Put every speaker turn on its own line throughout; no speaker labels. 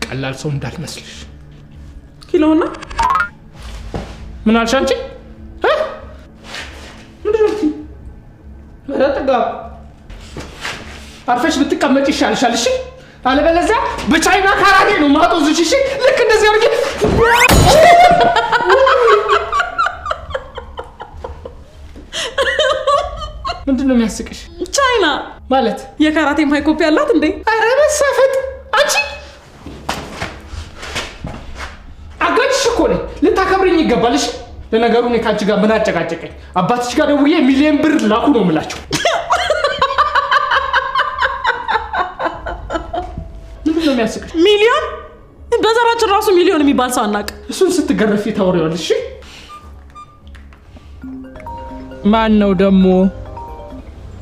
ቀላል ሰው እንዳልመስልሽ።
ኪሎና
ምን አልሽ አንቺ? ምንድን ነው የምትይው? ኧረ ጥጋብ አርፈሽ ብትቀመጭ ይሻልሻል። እሺ፣ አለበለዚያ በቻይና ካራቴ ነው ማጦዝሽ። እሺ፣ ልክ እንደዚህ አድርጌ። ምንድን ነው የሚያስቅሽ?
ቻይና
ማለት
የካራቴ high copy አላት እንዴ?
ኧረ መሳፈጥ! አንቺ አጋጭሽ እኮ ነኝ። ልታከብረኝ ይገባል። እሺ፣ ለነገሩ እኔ ከአንቺ ጋር ምን አጨቃጨቀኝ? አባትሽ ጋር ደውዬ 1 ሚሊዮን ብር ላኩ ነው የምላቸው። ምንድን ነው የሚያስቅሽ?
ሚሊዮን? በዘራችን ራሱ ሚሊዮን የሚባል ሰው አናውቅም።
እሱን ስትገረፊ ታወሪዋለሽ። እሺ፣ ማን ነው ደግሞ?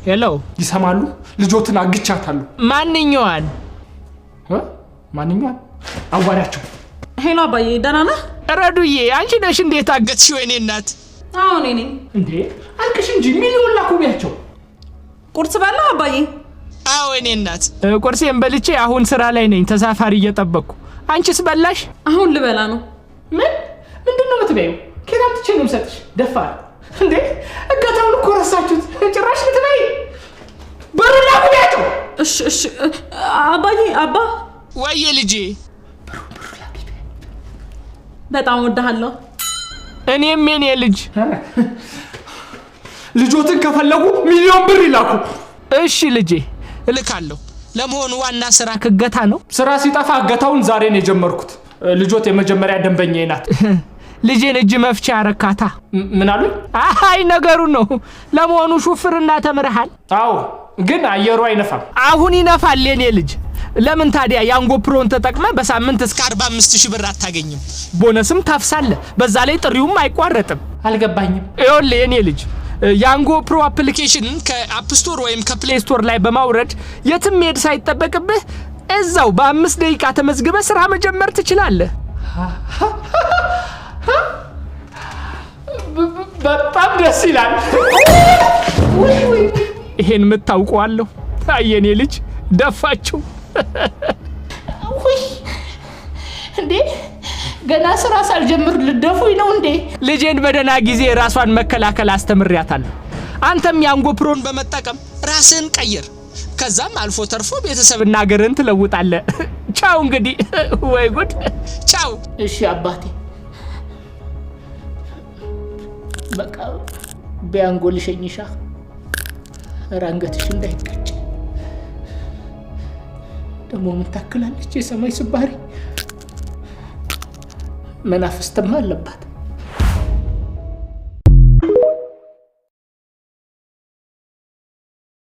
Hello።
ይሰማሉ? ልጆትን አግቻታለሁ።
ማንኛዋን?
ማንኛዋን? አዋሪያቸው።
Hello አባዬ፣ ደህና ነህ?
ረዱዬ፣ አንቺ ነሽ እንዴት አገትሽ? ወይኔ እናት።
አዎ እኔ ነኝ።
እንዴ አልቅሽ እንጂ፣ ሚሊዮን ላኩ ቢያቸው።
ቁርስ በላህ አባዬ?
አዎ የኔ እናት፣ ቁርሴን በልቼ አሁን ስራ ላይ ነኝ፣ ተሳፋሪ እየጠበቅኩ። አንቺስ በላሽ?
አሁን ልበላ ነው።
ምን ምንድን ነው የምትበይው? ከየት አምጥቼ ነው የምሰጥሽ? ደፋር እንዴ! እገታውን እኮ ረሳችሁት። ጭራሽ ልትበይ። በሩን ላኩ ቢያቸው።
እሺ እሺ አባዬ። አባ።
ወዬ ልጄ።
በጣም ወድሃለሁ።
እኔም የኔ ልጅ።
ልጆትን ከፈለጉ 1 ሚሊዮን ብር ይላኩ።
እሺ ልጄ፣ እልካለሁ። ለመሆኑ ዋና ስራ እገታ ነው?
ስራ ሲጠፋ እገታውን ዛሬ ነው የጀመርኩት። ልጆት የመጀመሪያ ደንበኛዬ ናት።
ልጄን እጅ መፍቻ ያረካታ።
ምን አሉኝ?
አይ ነገሩን ነው። ለመሆኑ ሹፍርና ተምረሃል?
አዎ፣ ግን አየሩ አይነፋም።
አሁን ይነፋል የኔ ልጅ። ለምን ታዲያ ያንጎ ፕሮን ተጠቅመ በሳምንት እስከ 45 ሺህ ብር አታገኝም? ቦነስም ታፍሳለህ። በዛ ላይ ጥሪውም አይቋረጥም።
አልገባኝም።
ይኸውልህ የኔ ልጅ፣ ያንጎ ፕሮ application ከ App Store ወይም ከ Play Store ላይ በማውረድ የትም መሄድ ሳይጠበቅብህ እዛው በ5 ደቂቃ ተመዝግበህ ስራ መጀመር ትችላለህ።
በጣም ደስ ይላል።
ይሄን የምታውቀዋለሁ። አይ የኔ ልጅ፣ ደፋችው።
ውይ እንዴ፣ ገና ስራ ሳልጀምር ልደፉኝ ነው እንዴ?
ልጄን በደህና ጊዜ ራሷን መከላከል አስተምሬያታለሁ። አንተም ያንጎ ፕሮን በመጠቀም ራስህን ቀይር። ከዛም አልፎ ተርፎ ቤተሰብና ሀገርህን ትለውጣለህ። ቻው እንግዲህ። ወይ ጉድ! ቻው።
እሺ አባቴ፣ በቃ ቢያንጎ ልሸኝሻ። ኧረ አንገትሽ እንዳይቀጭ። ደግሞ ምን ታክላለች የሰማይ ስባሪ፣ መናፍስትማ አለባት።